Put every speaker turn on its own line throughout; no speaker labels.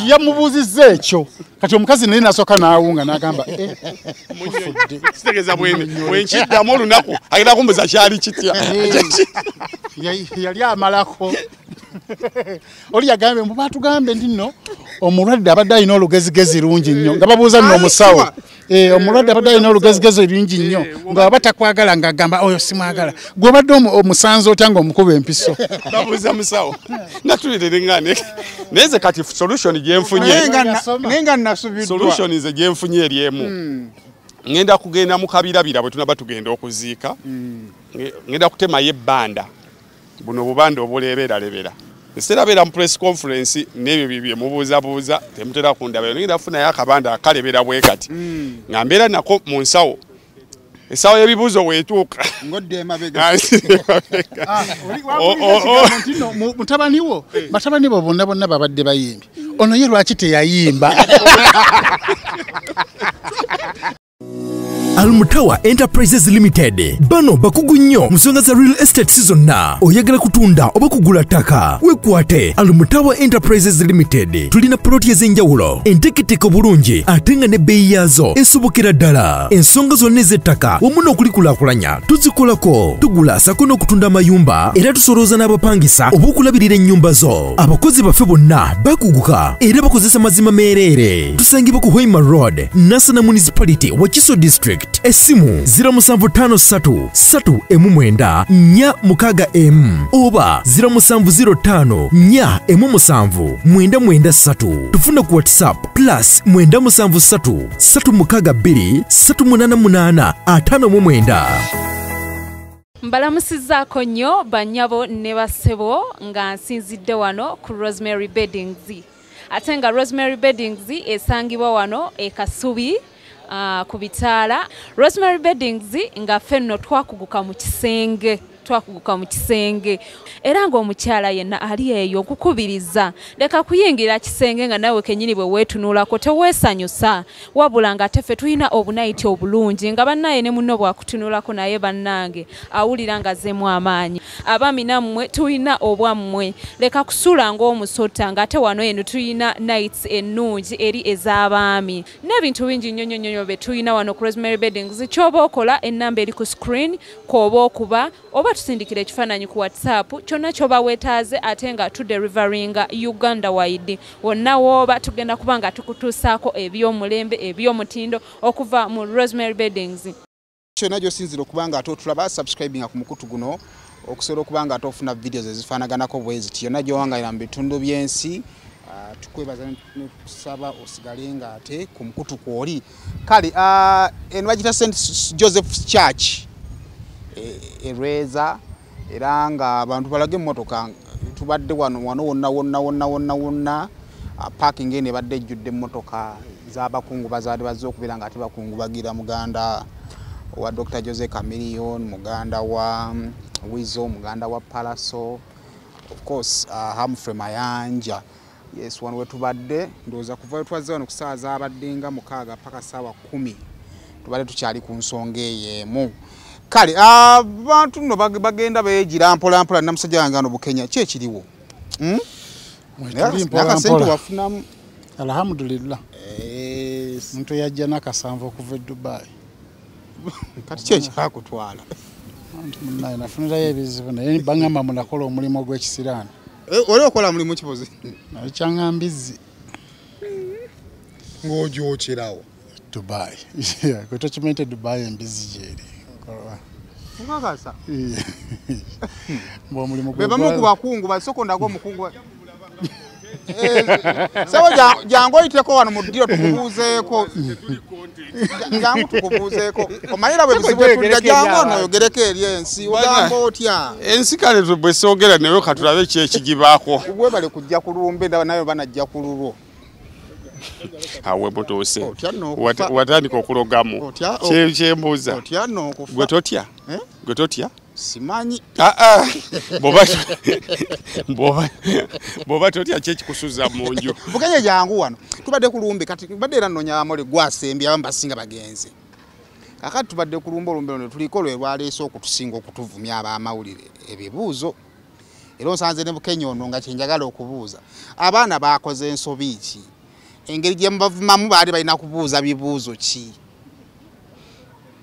Yamubuuzizza ekyo kati omukazi naye nasooka n'awunga n'agamba
kitegeeza bwenkiddamu olunaku agenda kumbuza kyali kitya.
Yali amalako oli yagambye mbu batugambe nti nno omulwadde abadde alina olugezigezi lungi nnyo nga babuuza nno omusawo omulwadde abadde alina olugezigezi lungi nnyo nga aba takwagala ng'agamba oyo simwagala gwe obadde omusanze otya ng'omukuba empiso
babuuza musawo natulirereŋŋane naye nze kati solution gyenfunye solution nze gyenfunye eri emu ngenda kugenda mu kabirabira bwe tunaba tugenda okuziika ngenda kutemayo ebbanda buno obubanda obuleberalebera eseera beera mu press conference n'ebyo bye mubuuzabuuza temutera kundaba ngenda kufunayo akabanda akalebera bwe kati nga mbeera nako mu nsawo essaawa y'ebibuuzo weetuuka
ngodde emabega.
Mutabani wo batabani bo bonna bonna babadde bayimbi ono ye lwaki teyayimba?
Almutawa Enterprises Limited bano bakugu nnyo mu nsonga za real estate zonna. Oyagala kutunda oba kugula ttaka, wekwate Almutawa Enterprises Limited. Tulina poloti ez'enjawulo enteeketeke obulungi ate nga n'ebbeeyi yaazo esobokera ddala. Ensonga zonna ez'ettaka wamu n'okulikulaakulanya tuzikolako. Tugula sako n'okutunda amayumba era tusolooza n'abapangisa oba okulabirira ennyumba zo. Abakozi baffe bonna bakuguka era bakozesa mazima meereere. Tusangibwa ku Hoima Road, Nassana Municipality, Wakiso District. Esimu 0753 3 9 6 M oba 0705 4 7 9 3. Tufuna ku WhatsApp plus 973 362 388 59.
Mbalamusizzaako nnyo bannyabo ne bassebo nga nsinzidde wano ku Rosemary Beddings, ate nga Rosemary Beddings esangibwa wano e Kasubi ku bitaala. Rosemary Beddings nga ffe nno twakuguka mu kisenge, twakuguka mu kisenge era ng'omukyala yenna ali eyo nkukubiriza leka kuyingira kisenge nga nawe kennyini bwe weetunulako teweesanyusa, wabula nga ate ffe tulina obunayiti obulungi nga bannaye ne munno bwakutunulako naye bannange awulira nga azzeemu amaanyi. Abaami nammwe tulina obwammwe, leka kusula ng'omusota ng'ate wano eno tulina nights ennungi eri ez'abaami n'ebintu bingi nnyo nnyo nnyo bye tulina wano ku Rosemary Beddings. Ky'oba okola ennamba eri ku screen kw'oba okuba oba tusindikira ekifaananyi ku WhatsApp kyonna ky'oba weetaaze, ate nga tudeliveringa Uganda wide. Wonna wooba tugenda kuba nga tukutuusaako eby'omulembe eby'omutindo okuva mu Rosemary Beddings.
Kyonna gy'osinziira okuba nga ate otulaba subscribinga ku mukutu guno okusobola okuba nga ate ofuna videos ezifaanaganako bwe ziti yonna gy'owangalira mu bitundu by'ensi. Tukwebaza nekusaba osigale nga ate ku mukutu kw'oli. Kale eno bagiyita St Joseph Church Ereza, era nga abantu balage emmotoka tubadde wano wano wonna wonna wonna wonna wonna parking eno ebadde ejjudde emmotoka z'abakungu bazaadde bazze okubeera nga ate bakungubagira muganda wa Dr. Jose Chameleone, muganda wa Wizo, muganda wa Palaso, of course Humphrey Mayanja. Yes, wano wetubadde ndowooza kuva we twazze wano ku ssaawa zaabadde nga 6 paka ssaawa 10 tubadde tukyali ku nsonga eyo emu. Kale abantu nno bagenda beegira mpola mpola namusajja wange wano Bukenya ki ekiriwo? Nakasente wafunamu?
Alhamdulillah. Muntu yajja n'akasanvu okuva e Dubai.
Kati ki ekyakutwala?
Munnaye nafunirayo ebizibu naye bangamba munakola omulimu ogw'ekisiraani.
Oli okola mulimu kibuzi?
Nakyanga mbizzi.
Ng'ogyokerawo?
Dubai. Gwe tokimanyi nti Dubai embizzi gyeri.
Nkakasa.
Omulimu
Be bamu ku bakungu basooka ndaga omukungu. Sawa jangu oyiteko wano mu ddiro tukubuuzeeko. Jangu tukubuuzeeko. Omanyira bwe buzibu bwe jangu ono oyogereko eri ensi ogamba otya?
Ensi kale bwe soogera naye katulabe ki ekigibaako.
Webale kujja ku lumbe ndaba naye banajja ku lulwo.
Awe mutuuse. Watandika okulogamu. Kyembuuza. Gwe totya? Gwe totya?
Simanyi.
Bw'oba totya ki ekikusuza mu nju?
Bukenya jangu wano. Tubadde ku lumbe kati mbadde era nnoonya Amole gwasembye abamu basinga bagenze. Kakati tubadde ku lumbe olumbe luno tuliko lwe lwaleese okutusinga okutuvumya ab'amawulire ebibuuzo. Era onsanze ne Bukenya ono nga kyenjagala okubuuza. Abaana bakoze ensobi ki? Engeri gye mubavumamu baali balina kubuuza bibuuzo ki?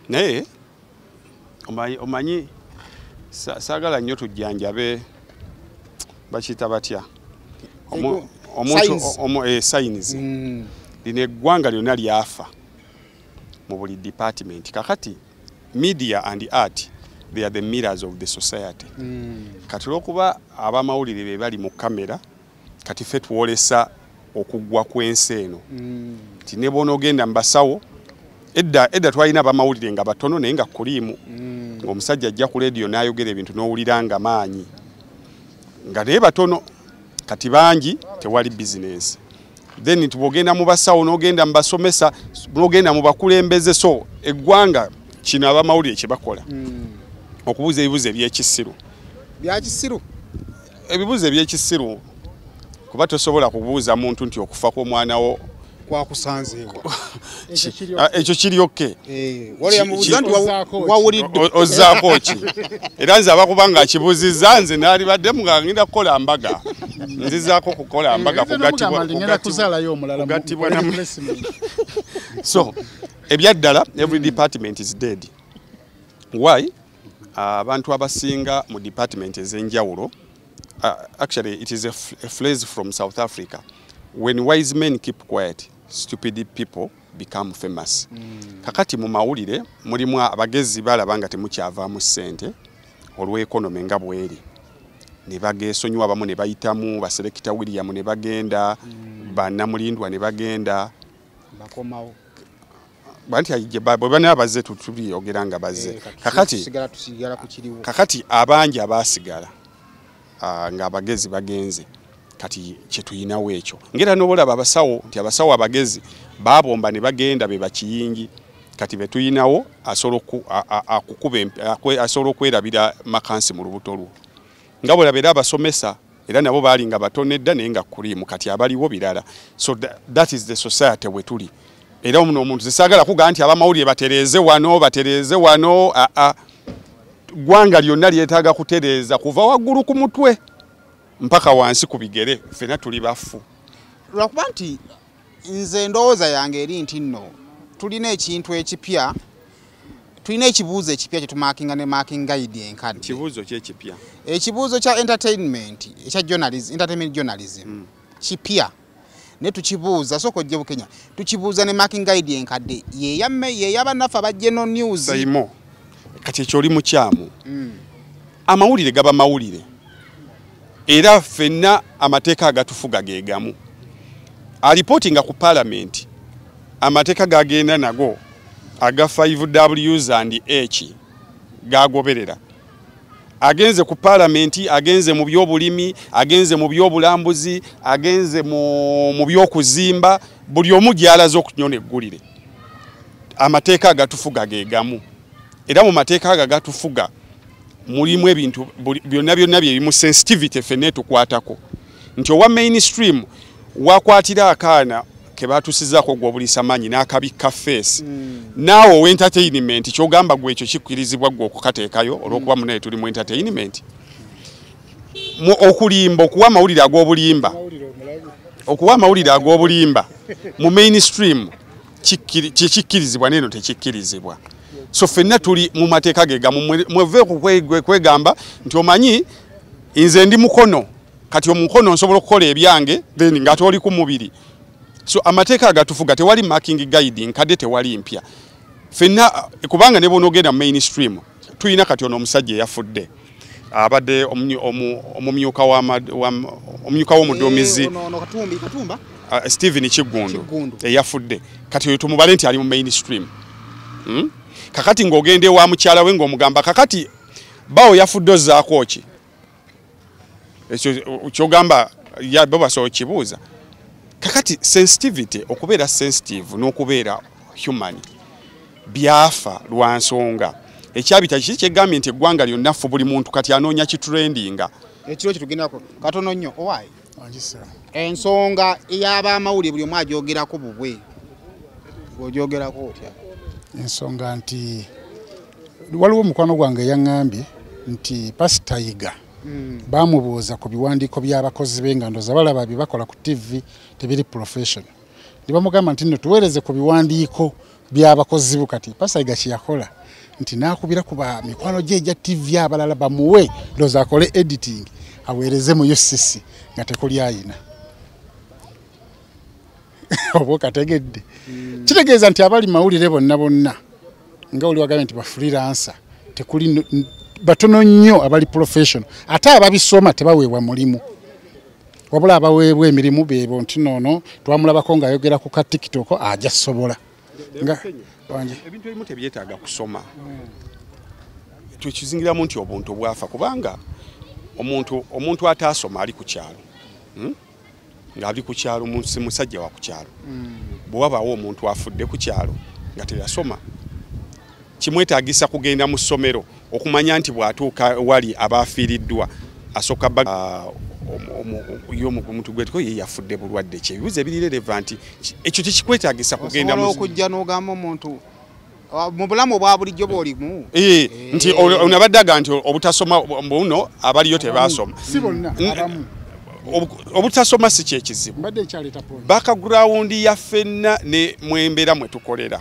Naye omanyi saagala nnyo tujjanjabe bakiyita batya omuntu signs. Lino eggwanga lyonna lyafa mu buli department. Kakati media and art, they are the mirrors of the society. Kati olwokuba abamawulire be bali mu kamera, kati ffe twolesa okuggwa kw'ensi eno. Nti ne bw'onoogenda mu basawo, edda twalina abamawulire nga batono naye nga kuliimu. Ng'omusajja ajja ku leediyo n'ayogera ebintu n'owulira nga maanyi. Nga naye batono, kati bangi tewali bizinensi. Then nti bw'ogenda mu basawo n'ogenda mu basomesa n'ogenda mu bakulembeze, so eggwanga kino abamawulire kye bakola. Okubuuza ebibuuzo eby'ekisiru.
Bya kisiru?
Ebibuuzo eby'ekisiru kuba tosobola kubuuza muntu nti okufa kw'omwana wo
kwakusanzeewa.
Ekyo kiri okay.
Wali yamubuuza nti wawulidde.
Ozzaako ki? Era nze abakuba nga akibuuzizza nze naalibaddemu nga ngenda kukola mbaga. Nzizaako kukola mbaga kugattibwa. So ebyaddala every department is dead. Why? Abantu abasinga mu department ez'enjawulo, actually it is a phrase from South Africa. When wise men keep quiet, stupid people become famous. Kakati mu mawulire mulimu abagezi balaba nga temukyavaamu ssente olw'economy nga bweri. Ne bageesonyiwa abamu ne bayitamu, baselekita William ne bagenda, bannamulindwa ne bagenda.
Bakomawo.
Banti bwe bana bazze tubyogera nga bazze. Kakati abangi abaasigala ng'abagezi bagenze. Kati kye tuyinawo ekyo. Ngera n'obolaba abasawo nti abasawo abagezi baabomba ne bagenda be bakiyingi. Kati be tuyinawo asobola okwerabira makansi mu lubuto lwo. Nga bw'olaba era abasomesa era nabo baali nga batono edda naye nga kuliimu kati abaliwo birala. So that is the society we tuli. Era omuno omuntu zisaagala kugamba nti abamawulire batereeze wano ggwanga lyonna lyetaaga kutereeza kuva waggulu ku mutwe mpaka wansi ku bigere, ffenna tuli bafu.
Lwakuba nti nze endowooza yange eri nti nno tulina ekintu ekipya, tulina ekibuuzo ekipya kye tumakinga ne marking guide enkadde.
Kibuuzo ki ekipya?
Ekibuuzo kya entertainment, ekya journalism, entertainment journalism kipya. Ne tukibuuza soko ojje Bukenya, tukibuuza ne marking guide enkadde ye yabannaffe aba General News.
Saimo, kati ekyo oli mukyamu. Amawulire gaba mawulire. Era ffenna amateeka agatufuga ge gamu. Alipootinga ku parliament, amateeka gagenda nago aga 5Ws and H gagoberera. Agenze ku parliament, agenze mu byobulimi, agenze mu byobulambuzi, agenze mu byokuzimba, buli omu gy'alaze okunyona eggulire. Amateeka agatufuga ge gamu. Era mu mateeka aga gatufuga mulimu ebintu byonna byonna bye bimu sensitivity ffenna etukwatako. Nti owa mainstream wakwatira akaana ke batusizaako gw'obuliisa maanyi n'akabikka face. Naawe owa entertainment ky'ogamba gwe ekyo kikkirizibwa gwe okukateekayo olw'okuba munnaye tuli mu entertainment. Okulimba, okuwa amawulire ag'obulimba. Okuwa amawulire ag'obulimba mu mainstream kikkirizibwa n'eno tekikkirizibwa. So ffenna tuli mu mateeka ge gamu. Mweve kwegamba nti omanyi nze ndi mukono, kati omukono nsobola okukola ebyange then nga toli ku mubiri. So amateeka agatufuga tewali marking guide nkadde, tewali mpya. Ffenna kubanga ne bw'onoogenda mu mainstream tulina kati ono omusajja eyafudde abadde omumyuka w'omuduumizi Stephen Kiggundu eyafudde, kati oyo tumubale nti ali mu mainstream. Kakati ng'ogenda ewa mukyala we ng'omugamba kakati bawo yafudde ozzaako ki? Ekyo ky'ogamba bo basobola okibuuza. Kakati sensitivity, okubeera sensitive n'okubeera human byafa lwa nsonga. Ekyabita kiki kyegambye nti eggwanga lyonna ffu buli muntu kati anoonya kitrendinga.
Ekiro kitugendako katono nnyo owaayi. Ensonga ey'abamawulire buli omu agyogerako bubwe. Gw'ogyogerako otya?
Ensonga nti waliwo omukwano gwange yaŋŋambye nti Pasita Yiga Bamubuuza ku biwandiiko by'abakozi b'engando zabalaba bye bakola ku TV tebiri professional. Ne bamugamba nti nno tuweereze ku biwandiiko by'abakozi bo. Kati Pastor Yiga kye yakola nti n'akubira ku ba mikwano gye egya TV abalala bamuwe ndowooza akole editing aweereze mu UCC nga tekuli ayina. Oba okategedde. Kitegeeza nti abali mawulire bonna bonna nga oli wagambye nti ba freelancer tekuli batono nnyo abali professional, ate ababisoma tebaweebwa mulimu, wabula abaweebwa emirimu beebo nti noono twamulabako ng'ayogera ku ka TikTok ajja sobola.
Ebintu ebimu tebyetaaga kusoma. Tukizingiramu nti obuntu bwafa, kubanga omuntu ataasoma ali ku kyalo, ng'ali ku kyalo musajja wa ku kyalo, bwe wabaawo omuntu afudde ku kyalo nga teyasoma, kimwetaagisa kugenda mu ssomero okumanya nti bw'atuuka wali abafiiriddwa asooka omuntu gwetiko ye yafudde bulwadde ki, ebibuuzo ebiri relevant. Ekyo tekikwetaagisa kugenda
mu okujja n'ogamba omuntu mu bulamu obwa bulijjo bw'olimu
nti onabadde aga nti obutasoma buno abaliyo tebaasoma,
si bonna abamu.
Obutasoma si kyekizibu. Background ya ffenna ne mwembeera mwe tukolera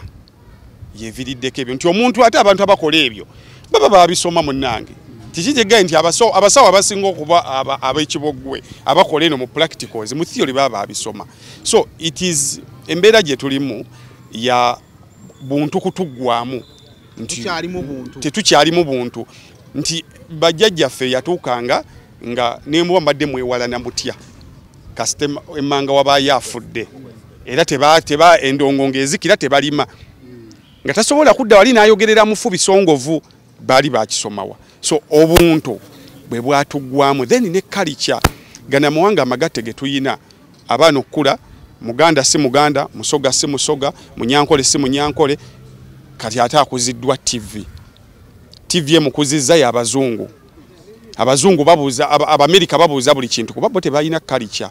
yeviriddeko ebyo nti omuntu ate abantu abakola ebyo baba babisoma munnange. Kiki nti abasawo abasinga okuba ab'ekibogwe abakola eno mu practicals mu theory baba babisoma. So it is embeera gye tulimu ya buntu kutuggwamu nti tetukyalimu buntu, nti bajjajjaffe yatuukanga nga ne muba mbadde mwewalana mutya kasita emmanga wabaayo afudde era teba endongo ng'ezikira tebalima, nga tasobola kudda wali n'ayogerera mufu bisongovu, baali bakisomawa. So obuntu bwe bwatuggwamu. Then ne culture gana mawanga amagatte ge tuyina, abaana okukula Muganda si Muganda, Musoga si Musoga, Munyankole si Munyankole, kati ate akuziddwa TV. TV emukuzizza y'abazungu. Abazungu babuuza, Abamerika babuuza buli kintu kuba bo tebalina culture.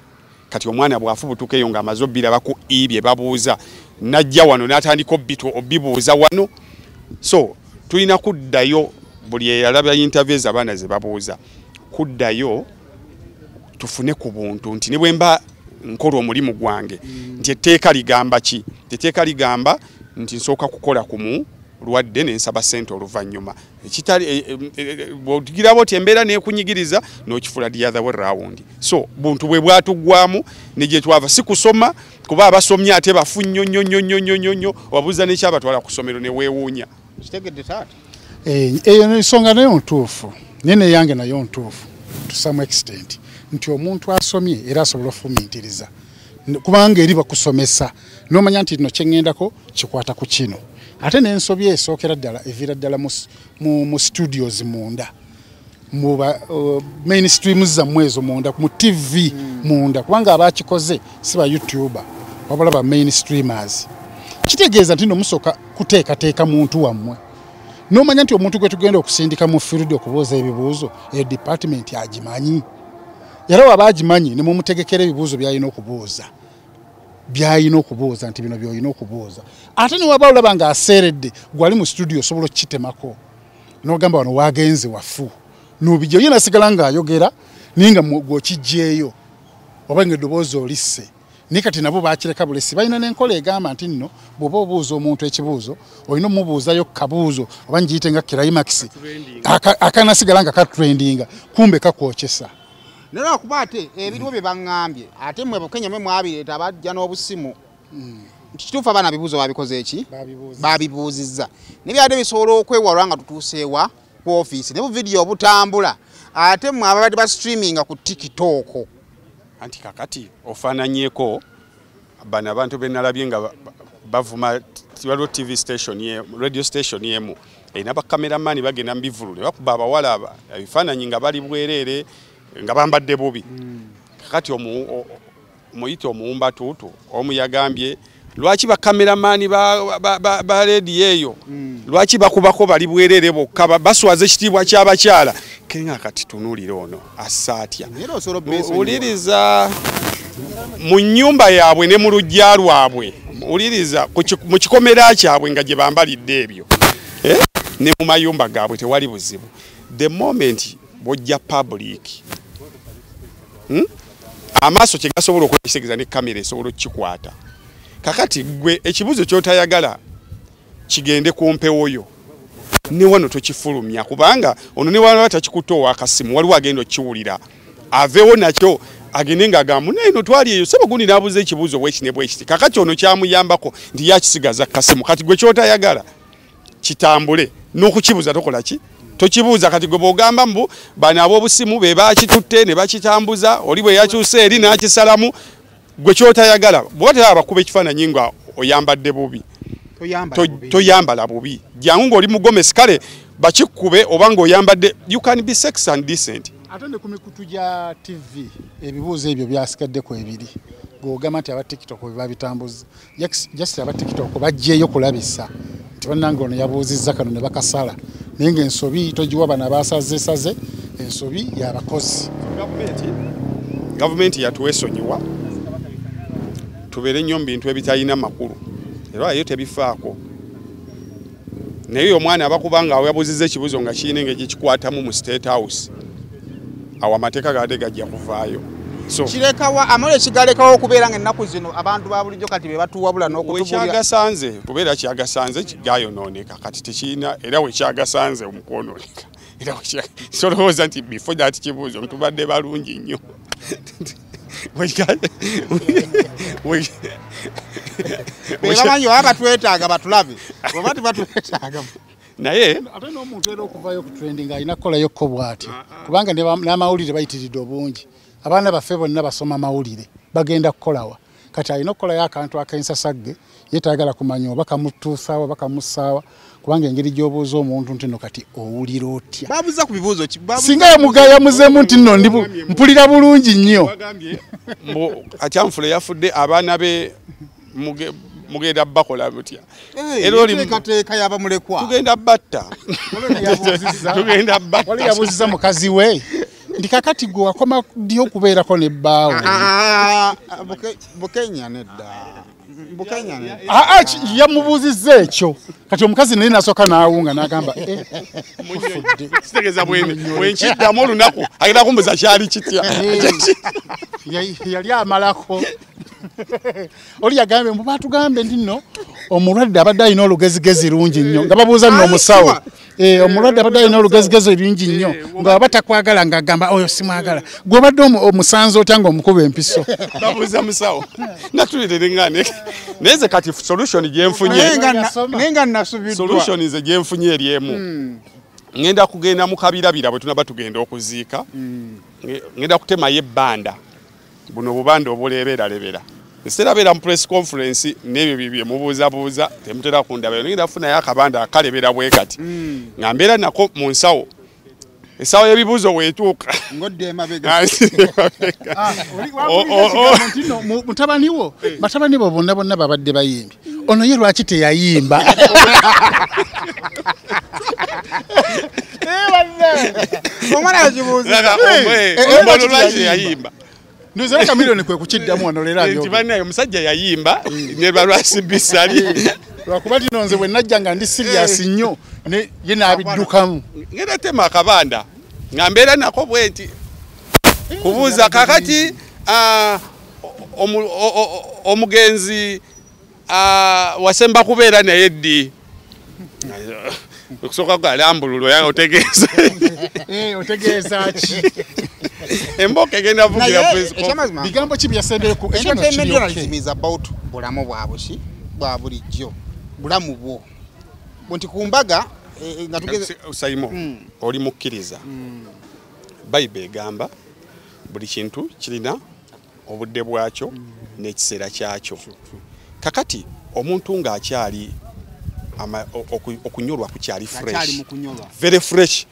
Kati omwana bw'afubutuka eyo ng'amaze obbiraba ku e bye babuuza, n'ajja wano n'atandika obbibuuza wano. So tulina kuddayo buli eyalaba interviews abaana ze babuuza, kuddayo tufune ku buntu nti ne bwe mba nkola omulimu gwange nti etteeka ligamba ki? Etteeka ligamba nti nsooka kukola ku mulwadde ne nsaba ssente oluvannyuma. Ekitali bw'ogiraba oti embeera n'ekunyigiriza n'okifula the other way round. So buntu bwe bwatuggwamu ne gye twava si kusoma, kuba abasomye ate bafu nnyo nnyo nnyo nnyo nnyo nnyo, wabuuza n'ekyabatwala ku ssomero ne weewuunya.
Kitegedde taata.
Eyo ensonga nayo ntuufu, naye neyange nayo ntuufu to some extent, nti omuntu asomye era asobola ofumiitiriza, kubanga eri bakusomesa n'omanya nti no kye ŋŋendako kikwata ku kino. Ate n'ensobi esookera ddala eviira ddala mu studios munda, mu mainstream zammwe ezo munda, mu TV munda, kubanga abakikoze si ba YouTuber wabula ba mainstreamers. Kitegeeza nti no musooka kuteekateeka muntu wammwe n'omanya nti omuntu gwe tugenda okusindika mu field okubuuza ebibuuzo, eyo department agimanyi, era waba agimanyi ne mumutegekera ebibuuzo by'alina okubuuza, by'alina okubuuza nti bino by'olina okubuuza. Ate ne waba olaba ng'aseeredde gwali mu studio osobola okukitemako n'ogamba wano wagenze wafu, n'obijja ye nasigala ng'ayogera naye nga gw'okiggyeeyo oba ng'eddoboozi olisse. Naye kati nabo bakireka bulesi, balina n'enkola egamba nti nno bw'oba obuuza omuntu ekibuuzo olina omubuuzayo kabuuzo oba ngiyite nga climax akanasigala nga katrendinga, kumbe kakwokyesa.
Naye lwakuba ate ebiriwo bye baŋŋambye, ate mmwe Bukenya mwe mwabireeta bajja n'obusimu nti kituufu abaana bibuuzo babikoze eki babibuuzizza, naye byadde bisobola okwewalwa nga tutuuseewa ku ofiisi ne buvidiyo obutambula, ate mmwe ababadde ba streaminga ku TikTok.
Anti kakati ofaananyeeko bano abantu be nalabye nga bavuma. Waliwo TV station ye, radio station emu erina bakameramani bagenda mu bivulu ne bakuba abawala ebifaananyi nga bali bwereere nga bambadde bubi. Kakati omuyite omuwumbatuutu omu yagambye, lwaki bakameramani ba rediyo eyo lwaki bakubako bali bwereere bokka, baswaza ekitiibwa ky'abakyala? Kenga kati tunuulire ono assa atya.
Era osobola obbeesonyiwa.
Wuliriza, mu nnyumba yaabwe ne mu luggya lwabwe, wuliriza, mu kikomera kyabwe nga gye bambalidde ebyo, eh? Ne mu mayumba gaabwe tewali buzibu. The moment bw'ojja public. Amaaso kye gasobola okwetegereza ne kamera esobola okukikwata. Kakati gwe ekibuuzo ky'otayagala kigende ku mpewo yo, ne wano tokifulumya, kubanga ono ne wano takikutte ow'akasimu, waliwo agenda okukiwulira aveewo nakyo agende ng'agamba naye no twali eyo sebo gundi n'abuuza ekibuuzo bweki ne bwekiti. Kakati ono kyamuyambako nti yakisigaza kasimu. Kati gwe ky'otayagala kitambule n'okukibuuza tokola ki? Tokibuuza. Kati gwe bw'ogamba mbu bano ab'obusimu be bakitutte ne bakitambuza, oli bwe yakyuse eri n'akisalamu, gwe ky'otayagala bw'oba teraba bakuba ekifaananyi nga oyambadde bubi, toyambala bubi, jangu ng'oli mugomesi, kale bakikube oba ng'oyambadde, you can be sex and decent.
Ate ne ku mikutu gya TV ebibuuzo ebyo byasigaddeko ebiri, ng'ogamba nti aba TikTok bwe babitambuza, just aba TikTok baggyeyo kulabisa nti bannange ono yabuuzizza kano ne bakasala, naye ng'ensobi togiwa bano abasazesaze, ensobi y'abakozi.
Gavumenti yatuwesonyiwa tubeere nnyo mu bintu ebitalina makulu, era yo tebifaako. Naye omwana abakuba nga yabuuzizza ekibuuzo nga kirina engeri gye kikwatamu mu State House, awo amateeka gabadde gajja kuvaayo. So
kirekawa amale kigalekawo okubeera ng'ennaku zino abantu ba bulijjo kati be batuwabula n'okutubulira.
Wekyagasanze kubeera kyagasanze gayonooneka, kati tekirina, era wekyagasanze omukwonooneka. Era solowooza nti before that kibuuzo tubadde balungi nnyo.
Bebamanyi baba batwetaaga batulabe, oba tebatwetaaga.
Naye
ate n'omuntu era okuvayo ku trending alina kukolayo ko bw'atyo, kubanga n'amawulire bayitiridde obungi. Abaana baffe bonna basoma mawulire, bagenda kukolawa? Kati alina okukolayo akantu ak'ensasagge, ye tayagala kumanya oba kamutuusaawa oba kamussaawa, kubanga engeri gy'obuuza omuntu nti no kati owulira otya.
Babuuza ku bibuuzo ki?
Singa yamuzeemu nti nno ndi mpulira bulungi nnyo.
Mbu Akyanfule yafudde abaana be mugenda bakola mutya?
Era oli teekateeka y'abamulekwa.
Tugenda batta. Tugenda batta.
Wali yabuuzizza mukazi we nti kakati gwe wakoma ddi okubeerako ne bbaawe?
Bukenya nedda. Bukenya nedda.
Yamubuuzizza ekyo. Kati omukazi naye n'asooka n'awunga n'agamba kufudde.
Kitegeeza bwe nkiddamu olunaku agenda kumbuuza kyali kitya.
Yali amalako. Oli yagambye mbu baatugambe nti nno omulwadde abadde alina olugezigezi lungi nnyo, nga babuuza nno omusawo. Omulwadde abadde alina olugezigezi lungi nnyo, nga baba takwagala ng'agamba oyo simwagala. Gwe obadde omusanze otya ng'omukuba empiso?
Babuuza musawo. Natuleetera eŋŋaano. Naye nze kati solution gye nfunye.
Naye nga nasubiddwa.
Solution nze gye nfunye eri emu. Ngenda kugenda mu kabirabira bwe tunaba tugenda okuziika. Ngenda kutemayo ebbanda. Buno obubanda obuleberalebera. Nseera beera mu press conference n'ebyo bye mubuuzabuuza temutera kundaba. Ngenda kufunayo akabanda akalebera bwe kati. Nga mbeera nako mu nsawo. Essaawa y'ebibuuzo weetuuka.
Ng'odda emabega.
Mutabani wo, batabani bo bonna bonna babadde bayimbi. Ono ye lwaki teyayimba?
Omwana yakibuuza.
Ono lwaki teyayimba?
Ndowooza Chameleone kwe kukiddamu wano leero
abyo. Nti bannaye omusajja yayimba ne balwasi bisali.
Lwakuba tino nze bwe najja nga ndi serious nnyo ye n'abiddukamu.
Ngenda tema akabanda nga mbeera nako bwe nti kubuuza kakati omugenzi wasemba kubeera naye ddi? Okusooka gwalambululwa yange otegeeza.
Otegeeza ki?
Emboka egenda vugira press conference.
Bigambo ki byasembeye ku
entertainment journalism is about bulamu bwa buki bwa bulijjo, bulamu bwo nti ku mbaga nga tugeze.
Saimo oli mukkiriza. Bayibuli egamba buli kintu kirina obudde bwakyo n'ekiseera kyakyo. Kakati omuntu ng'akyali okunyolwa kukyali fresh, very fresh,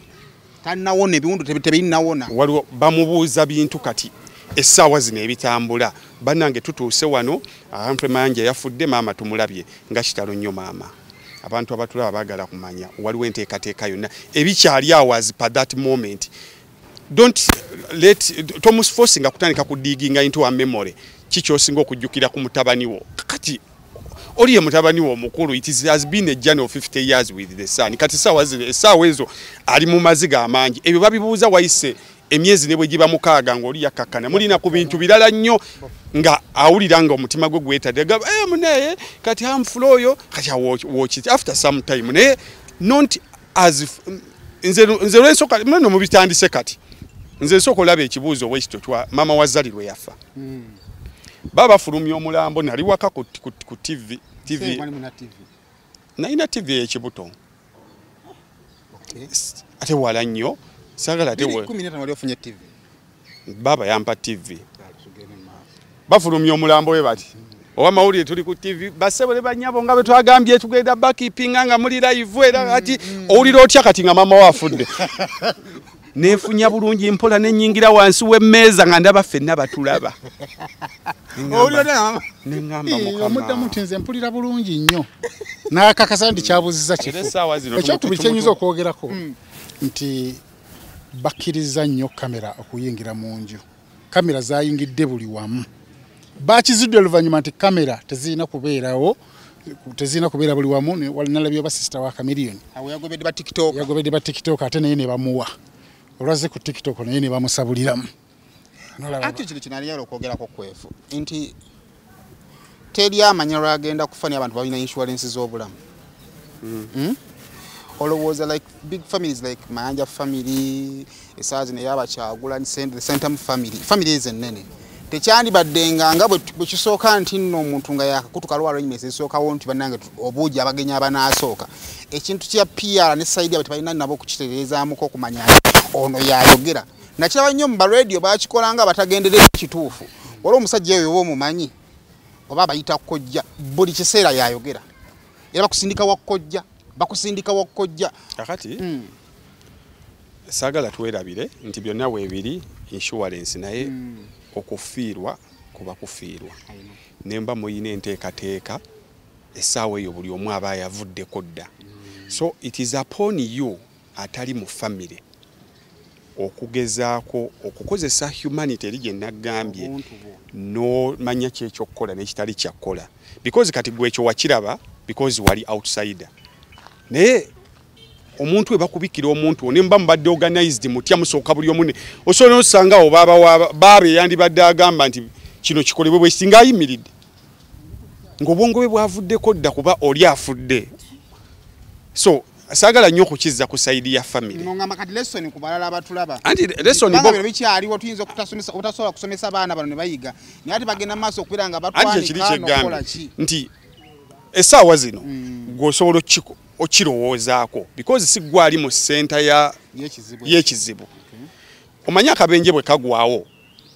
tannawona ebiwundu tebinnawona,
waliwo bamubuuza bintu kati essaawa zino ebitambula. Bannange tutuuse wano, Humphrey Mayanja yafudde, maama tumulabye nga kitalo nnyo maama. Abantu abatulaba baagala kumanya waliwo enteekateeka yonna ebikyali awo as per that moment. Don't let tomuforcinga kutandika kudiginga into a memory. Kiki osinga okujjukira ku mutabani wo? Kakati Oli ye mutabani we omukulu. It has been a journey of 50 years with the son. Kati essaawa ezo ali mu maziga amangi. Ebyo babibuuza wayise emyezi ne bwe giba 6 ng'oli yakkakkana. Mulina ku bintu birala nnyo nga awulira nga omutima gwe gwetadde. Gamba, munaye kati hamful oyo kati watch it after some time. Naye not as if, nze lwensooka muno mubitandise kati. Nze nsooka olaba ekibuuzo bwekityo twa maama wa Zari lwe yafa. Baba fulumya omulambo nali waka ku TV. Nalina TV ey'ekibuto. Ate wala nnyo. Saagala ate baba yampa TV. Bafulumya omulambo we bati. Owamawulire tuli ku TV, bassebo ne bannyabo nga bwe twagambye tugenda bakipinga nga muli live era kati owulira otya kati nga maama we afudde. Neefunya bulungi mpola ne nnyingira wansi w'emmeeza nga ndaba ffenna batulaba. Ne ŋŋamba Mukama.
Omuddamu nti nze mpulira bulungi nnyo. N'akakasa nti kyabuuzizza kifo. Ekyokubiri kye nnyinza okwogerako nti bakkiriza nnyo kamera okuyingira mu nju. Kamera zaayingidde buli wamu. Bakizudde oluvannyuma nti kamera tezirina kubeerawo, tezirina kubeera buli wamu. Nalabye basisita wa Chameleone.
Yagobedde ba TikTok.
Yagobedde ba TikTok ate naye ne bamuwa. Olwazze ku TikTok naye ne bamusabuliramu.
Ate kino kinaliyala okwogerako kwefu nti teri amanya lwagenda kufa naye abantu balina insurance z'obulamu. Olowooza like big families like Mayanja family, essaawa zino ey'Abakyagulanyi, the Ssentamu family, families ennene. Tekyandibadde nga bwe kisooka nti nno omuntu nga yakakutuka lwa arrangements ezisookawo nti bannange obuugi abagenyi abanaasooka. Ekintu kya PR ne side abo tebalina nabo okukitereezaamuko okumanya ono yayogera. Nakiraba nnyo mu ba radio bakikola nga batagenderera ekituufu. Waliwo omusajja oyo oba omumanyi oba abayita kojja, buli kiseera yayogera. Era bakusindika wa kojja, bakusindika wa kojja.
Kakati saagala twerabire nti byonna weebiri insurance naye okufiirwa kuba kufiirwa. Nemba muyina enteekateeka essaawa eyo buli omu aba yavuddeko dda. So it is upon you atali mu family okugezaako okukozesa humanity eri gye naggambye n'omanya ki eky'okukola n'ekitali kyakkola. Because kati gwe ekyo wakiraba because wali outsider. Naye omuntu we bakubikira omuntu ne mba mubadde organized mutya musooka buli omu osobola n'osangawo baaba eyandibadde agamba nti kino kikolebwe bwe singa ayimiridde ng'obwongo bwe bwavuddeko dda kuba oli afudde. So saagala nnyo okukizza ku sayidi ya family.
Ngamba kati lesson ku balala abatulaba.
Anti lesson
bo bikyaliwo tuyinza obutasobola kusomesa abaana bano ne bayiga. Naye ate bagenda maaso okubeera nga batwanika n'okukola ki.
Nti essaawa zino gw'osobola okirowoozaako because si ggwe ali mu ssenta y'ekizibu. Omanyi akabenje bwe kagwawo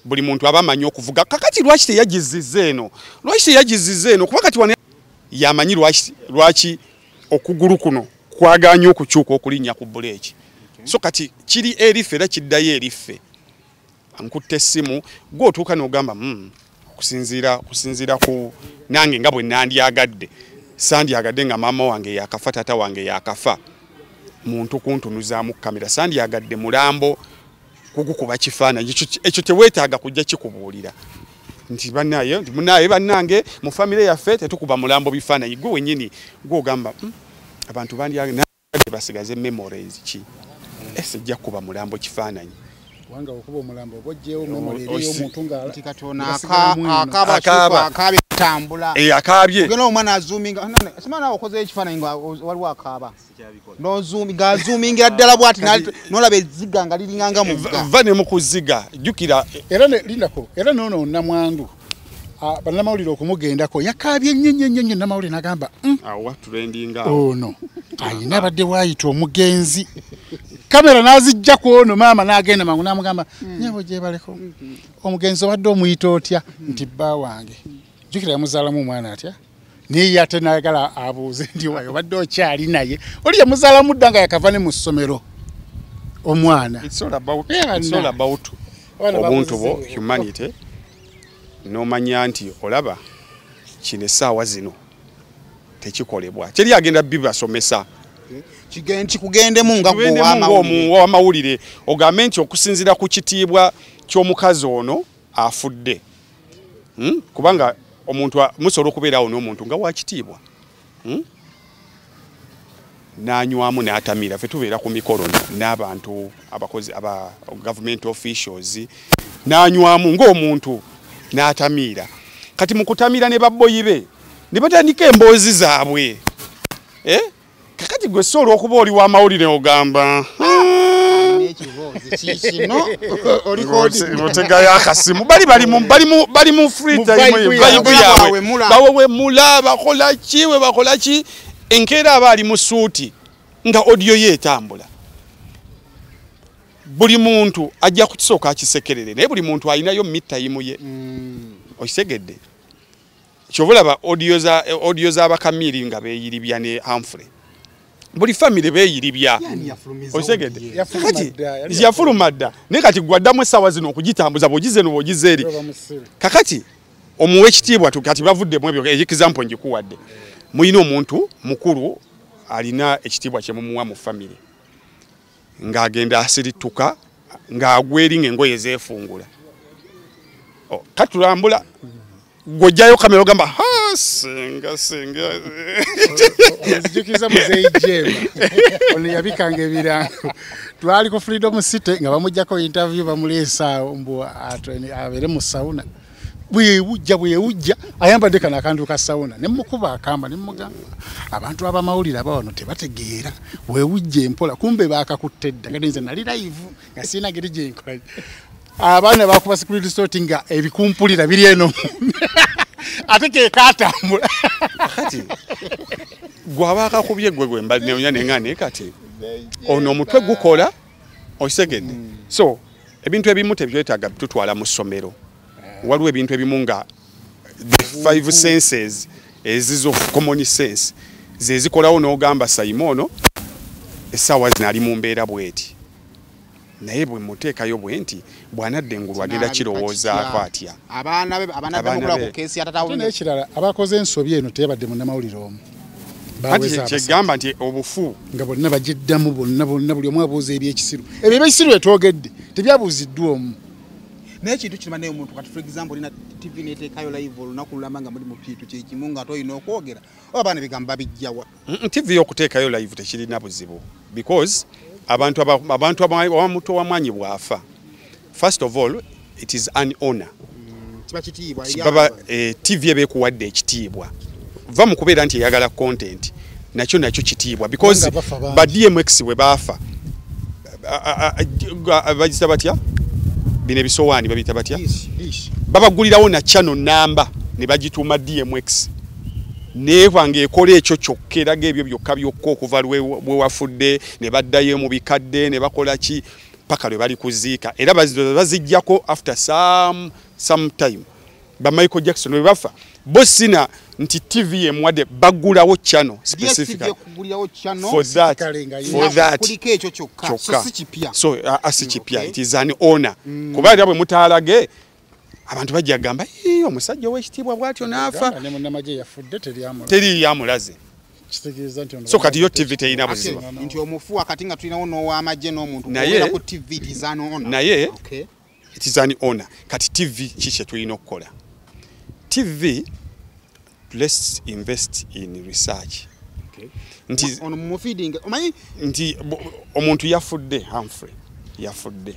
buli muntu aba amanyi okuvuga. Kakati lwaki teyagizizza eno? Lwaki teyagizizza eno? Kuba kati wano yamanyi lwaki okugulu kuno kwagaanye okukyuka okulinnya ku buleeki. So kati kiri eriffe era kiddayo eriffe. Nkutte essimu gwe otuuka n'ogamba okusinziira ku nange nga bwe nandyagadde. Sandyagadde nga maama wange yakafa, taata wange yakafa. Muntu kuntunuzaamu kamera. Sandyagadde mulambo kugukuba kifaananyi. Ekyo teweetaaga kujja kikubuulira. Nti bannaye bannange mu famire yaffe tetukuba mulambo bifaananyi. Gwe wennyini gw'ogamba abantu bandyagadde basigaze memories ki. Sijja kuba mulambo kifaananyi.
Kubanga okuba omulambo oggy'ewo memory eri omuntu nga
nti Katonda akaaba akaabye tambula.
Akaabye.
Ogenda omwana azuuminga simanyi naawe okozeyo ekifaananyi nga waliwo akaaba. N'ozuuminga azuumingira ddala bw'ati n'olaba ezziga nga liringa nga mugga.
Va ne mu kuziga jjukira.
Era lindako era n'ono nnamwandu bannamawulire okumugendako yakaabye nnyo nnyo nnyo nnamawulire n'agamba
awo trendinga
ono ayina abadde waayita omugenzi. Kamera n'azijja ku ono maama n'agenda mangu n'amugamba nnyabo gyebaleko omugenzi obadde omuyita otya nti bba wange. Jjukira yamuzaalamu omwana atya naye ye ate n'ayagala abuuze nti wayo obadde okyali naye oli yamuzaalamu dda nga yakava ne mu ssomero omwana.
It's all about obuntu bwo humanity n'omanya nti olaba kino essaawa zino tekikolebwa. Teri agenda bibasomesa.
Kikugendemu nga gwe
ow'amawulire ogambe nti okusinziira ku kitiibwa ky'omukazi ono afudde. Kubanga Omuntu musobola okubeerawo n'omuntu nga wakitiibwa, N'anywamu n'atamira. Ffe tubeera ku mikolo n'abantu abakozi aba government officials, n'anywamu ng'omuntu n'atamiira. Kati mu kutamira ne babboyi be ne batandika emboozi zaabwe. Kakati gwe so olw'okuba oli w'amawulire ogamba otegayo akasimu, bali mu free time, vibe yaabwe bawewemula, bakola ki we bakola ki. Enkeera aba ali mu suuti nga audio ye etambula. Buli muntu ajja kukisooka akisekerere, naye buli muntu alinayo me time ye. Okitegedde? Kyova olaba audio z'abakamiri nga beeyiribya ne Humphrey. Buli family beeyiribya. Okitegedde? Kati yafuluma dda, naye kati gwe addamu essaawa zino okugitambuza bw'ogize eno bw'ogize eri. Kakati omuwa ekitiibwa, kati bavuddemu ebyo, example ngikuwadde. Mulina omuntu mukulu alina ekitiibwa kye mumuwa mu family, ng'agenda asirituka ng'agwa eri ng'engoye zeefungula. Katulambula gw'ojjayo kamera ogamba ha senga senga.
Nzijukiza muzeeyi Jema ono yabikanga ebirango. Twali ku Freedom City nga bamuggyako interview, bamuleesa mbu abeere mu sauna. Bwewujja ayambadde kano akantu ka sauna, ne mukuba akamba ne mugamba abantu abamawulire aba wano tebategeera, wewujja empola, kumbe baakakutte dda. Nga nze nali live nga sirina ngeri gye nkola. Abaana bakuba security sort nga ebikumpulira biri eno ate ke katambula.
Kati gwaba akakubye gwe gwe mba nenya nengane kati ono omutwe gukola, okitegedde? So ebintu ebimu tebyetaaga tutwala mu ssomero. Waliwo ebintu ebimu nga the five senses ezizo common sense ze zikolawo n'ogamba Simon essaawa zino ali mu mbeera bw'eti, naye bwe muteekayo bwe nti bw'anadda engulu agenda kirowoozaako atya.
Abaana be abaana bamukula ku keesi ya tata we.
N'ekirala abakoze ensobi eno teyabadde munnamawulire omu.
Kati kyegamba nti obufu
nga bonna bagiddamu bonna bonna, buli omu abuuza ebyekisiru. Ebyo ebyekisiru etwogedde tebyabuuziddwa omu.
Naye ekintu kino bannaye omuntu kati for example olina TV n'eteekayo live olunaku lulamba nga muli mu kintu kye kimu nga ate olina okwogera, oba abaana ebigambo babijjawa?
TV y'okuteekayo live tekirina buzibu because abantu omuntu ow'amaanyi bw'afa, first of all it is an honor.
Kiba kitiibwa.
Baba, TV eba ekuwadde ekitiibwa. Va mu kubeera nti eyagala content, nakyo kitiibwa because ba DMX bwe baafa bagisa batya bino ebisowaani babiyita batya, babagulirawo na channel namba ne bagituuma DMX, neeva ng'ekola ekyo kyokka eraga ebyo byokka byokka okuva bwe wafudde ne baddayo mu bikadde ne bakola ki paka lwe bali kuziika, era baziggyako after some time. Ba Michael Jackson bwe bafa bo sina nti TV emuwadde, baggulawo channel specifically for that,
kuliko ekyo kyokka, so si kipya.
So si kipya, it is an honor. Kuba era bwe mutaalage abantu bajja kugamba omusajja ow'ekitiibwa bw'atyo n'afa,
ne munnamagye yafudde
teri yamulaze. So kati yo TV terina buzibu
nti omufu wakati nga tulinawo n'ow'amagye n'omuntu obeera ku TV, it is an honor.
Naye it is an honor. Kati TV ki kye tulina okukola? TV, let's invest in research. Nti
ono mufeeding omanyi
nti omuntu yafudde, Humphrey yafudde,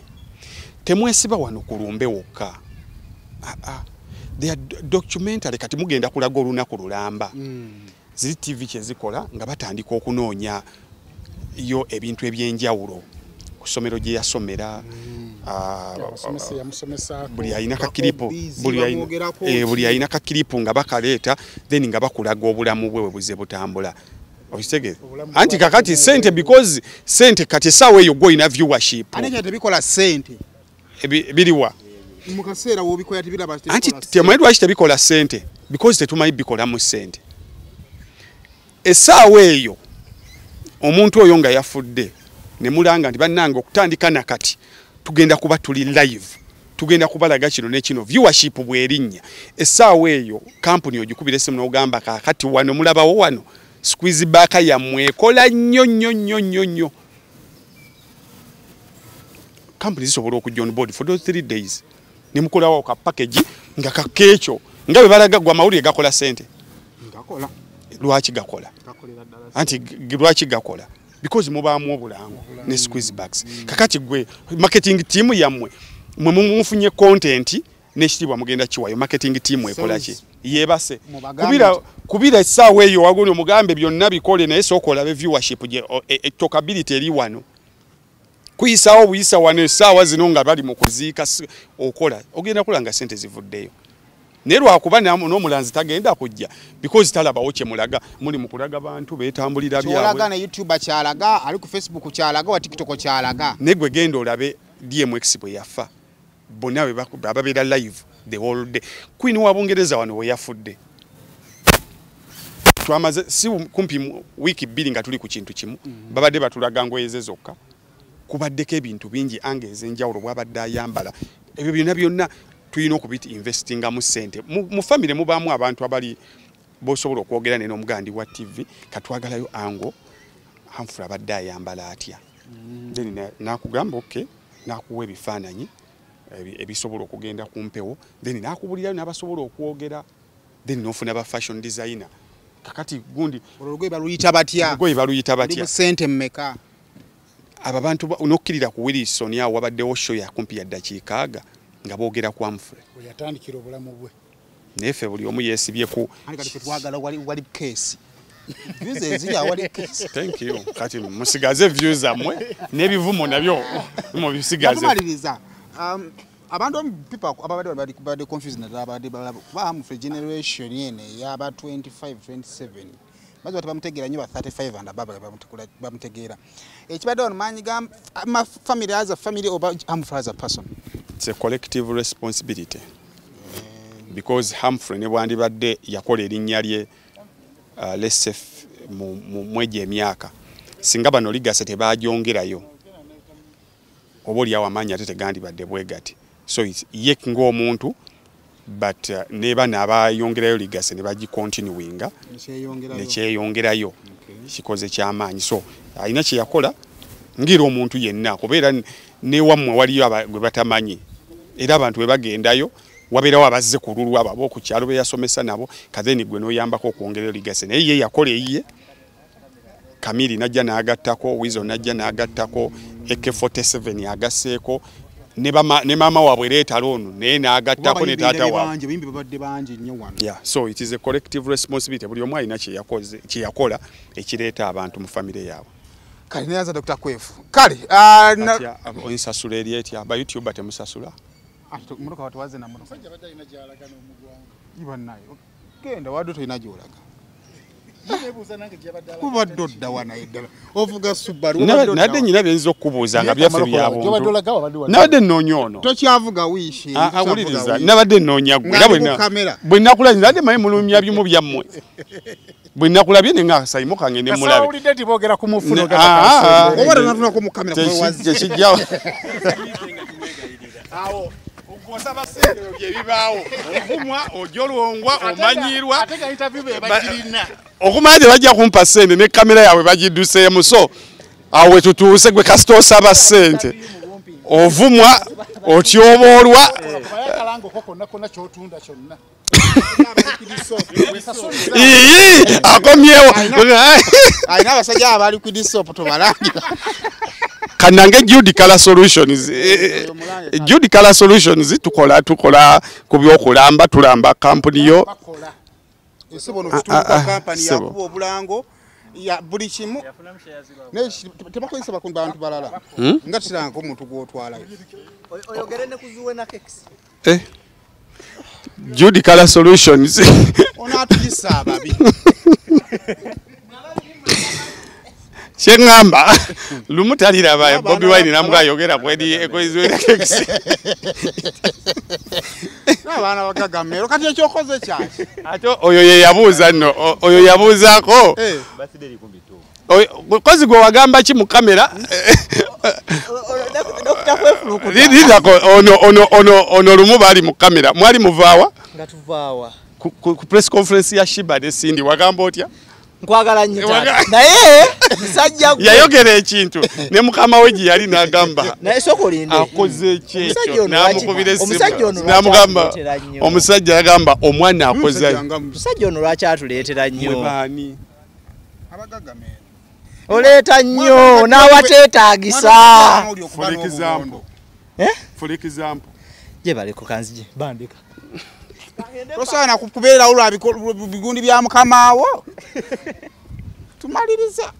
temwesiba wano ku lumbe wokka. They are documentary. Kati mugenda kulaga olunaku lulamba. Ziri TV kye zikola nga batandika okunoonya yo ebintu ebyenjawulo ku ssomero gye yasomera, buli alina kakiripu, buli alina kakiripu nga bakaleeta, then nga bakulaga obulamu bwe buze butambula. Okitegeera? Anti kakati sente, because sente kati essaawa eyo gw'olina viewership.
Ate tebikola sente.
Biriwa?
Mu kaseera w'obikola tebiraba.
Anti temanyi lwaki tebikola sente, because tetumanyi bikolamu sente. Essaawa eyo omuntu oyo nga yafudde ne mulanga nti bannange okutandika nakati tugenda kuba tuli live, tugenda kubalaga kino ne kino, viewership bw'erinnya. Essaawa eyo kampuni ogikubira essimu n'ogamba kaakati wano mulabawo wano squeeze back yammwe ekola nnyo nnyo nnyo nnyo nnyo. Kampuni zisobola okujja on board for those 3 days ne mukolawo ka package nga kakeekyo Nga bwe balaga gwa mawulire gakola sente. Gakola. Lwaki gakola? Anti lwaki gakola? Because mubaamu obulango ne squeeze bags. Kakati gwe marketing team yammwe mwe mufunye content n'ekitiibwa mugenda kiwayo marketing team ekola ki? Yebase. Kubira essaawa eyo wagoni omugambe byonna bikole naye sooka olabe viewership gye talkability eri wano. Kuyisaawo buyisa wano essaawa zino nga bali mu kuziika okola ogenda kulanga sente zivuddeyo. Naye lwakuba n'omulanzi tagenda kujja because talabawo kye mulaga muli mu kulaga bantu beetambulira byabwe.
Kyolaga ne YouTuber kyalaga, ali ku Facebook kyalaga, wa TikTok kyalaga.
Naye gwe genda olabe DMX bwe yafa. Bonna bwe babeera live the whole day. Queen wa Bungereza wano we yafudde. Twamaze si kumpi wiki bbiri nga tuli ku kintu kimu. Babadde batulaga ngoye ze zokka. Kubaddeko ebintu bingi ange ez'enjawulo bw'abadde ayambala. Ebyo byonna byonna tulina okubiti investinga mu ssente. Mu family mubaamu abantu abali bosobola okwogera ne n'omugandi wa TV katwagalayo ango Humphrey abadde ayambala atya. Then nakugamba okay, nakuwa ebifaananyi ebisobola okugenda ku mpewo, then nakubulirayo n'abasobola okwogera, then n'ofuna ba fashion designer. Kakati gundi
olugoye baluyita batya?
Olugoye baluyita batya?
Ndi sente mmeka?
Aba bantu n'okkirira ku Wilson awo wabaddewo show ya kumpi ya ddakiika aga nga boogera ku Humphrey.
Bwe yatandikira obulamu bwe.
Naye ffe buli omu yeesibye ku
kati ffe twagala wali case. Views eziri awali case.
Thank you. Kati musigaze views zammwe n'ebivumo nabyo mubisigaze.
Tumaliriza. Abantu people ababadde babadde confused naddala abadde balaba kuba Humphrey generation eno ey'aba 25 27 bazi bamutegeera nnyo ba 35 and above bamutegeera. Ekibadde wano maanyi ga family as a family oba Humphrey as a person.
It's a collective responsibility. Because Humphrey ne bwandibadde yakola erinnya lye let's say mu egyo emyaka singa bano legacy tebagyongerayo oba oli awo amaanyi ate tegandibadde bwe gati. So ye ng'omuntu but ne bano abayongerayo legacy ne bagicontinuinga nekyeyongerayo kikoze kyamaanyi. So alina kye yakola ngira omuntu yenna kubeera newammwe waliyo gwe batamanyi era abantu bwe bagendayo wabeerawo abazze ku lulwa abo ab'oku kyalo be yasomesa nabo katheni gwe n'oyambako okwongerayo legacy. Naye ye yakola eyiye Kamiri najja n'agattako, Weasel najja n'agattako, AK47 agasseeko ne maama waabwe leeta loonu naye n'agattako ne taata waabwe. Yeah, so it is a collective responsibility. Buli omu alina kye yakola ekireeta abantu mu famire yaabwe.
Kale neyanza Dr. Kwefu. Kale
onsasula eri etya? Ba YouTuber temusasula?
Mmotoka watuwaze na mmotoka.
Omusajja abadde alina gy'alaga n'omugwanga.
Iba nayo. Genda wadde tolina gy'olaga. Kubadde odda wa naye ddala. Ovuga Subaru.
Nadde nnyina bye nziza okukubuuza nga byaffe bya buntu. Nabadde nnoonya ono.
Tokyavuga wiishi.
Awuliriza. Nabadde nnoonya ggwe. Era bwe nakulabye nabadde mmanyi mulumya bimu byammwe. Bwe nakulabye ne nga Saimo kange ne mulabe.
Kasawulidde nti boogera ku mufu n'ogamba
oba tonatunako mu kamera kwewazi.
Tekijjawo. Awo osaba ssente bye bibaawo. Ovumwa, ojolongwa, omanyirwa.
Ate nga interview be bagirina.
Okumanya bajja kumpa ssente ne kamera yaabwe bagidduseemu. So awo we tutuuse gwe kasita osaba ssente. Ovumwa, otyoboolwa. Ii, akomyewo.
Alina abasajja abali ku disopo tobalangira.
Kanange Jude Color Solutions. Jude Color Solutions tukola ku byokulamba, tulamba kampuni yo.
Nsebo no tutuuka kampani yakuba obulango ya buli kimu. Naye tebakozesa bakundu bantu balala. Nga kiranga omuntu gw'otwalayo.
Oyogere ne kuzuwe na cakes.
Jude Color Solutions.
Onaatuyisa ababi.
Kyeŋŋamba lumu taliraba Bobi Wine namuga ayogera kweziwera kekisi.
N'abaana bagagamero kati ekyokoze kyaki?
Ate oyo ye yabuuza nno, oyo yabuuzaako. Kozi gwe wagamba ki mu kamera? Ono lumu baali mu kamera. Mwali muvaawa?
Nga tuvaawa.
Ku press conference ya Shiba ne Cindy wagamba otya?
Nkwagala nnyo taata. Naye musajja gwe
yayogera ekintu ne mukama we gye yali n'agamba.
Naye sooka olinde.
Akoze ki ekyo? N'amukubira essimu.
Omusajja ono
n'amugamba, omusajja yagamba omwana akoze.
Omusajja ono lwaki atuleetera nnyo?
Mwe baani?
Abagagga meero.
Oleeta nnyo n'awateetaagisa.
For example. For example.
Gye baleko kanzije bandika.
Tosaana kubeerawo lwa bigundi bya mukamaawo. Tumaliriza.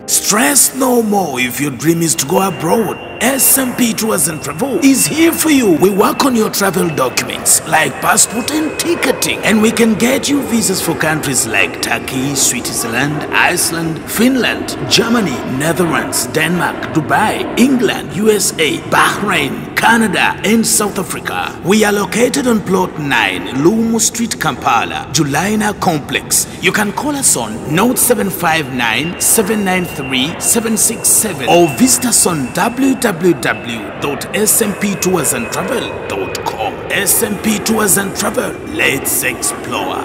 Stress no more if your dream is to go abroad. SMP Tours and Travel is here for you. We work on your travel documents like passport and ticketing, and we can get you visas for countries like Turkey, Switzerland, Iceland, Finland, Germany, Netherlands, Denmark, Dubai, England, USA, Bahrain, Canada, and South Africa. We are located on Plot 9, Lumu Street, Kampala, Julina Complex. You can call us on 0759 793 767 or visit us on www.smptoursandtravel.com. SMP Tours and Travel, let's explore.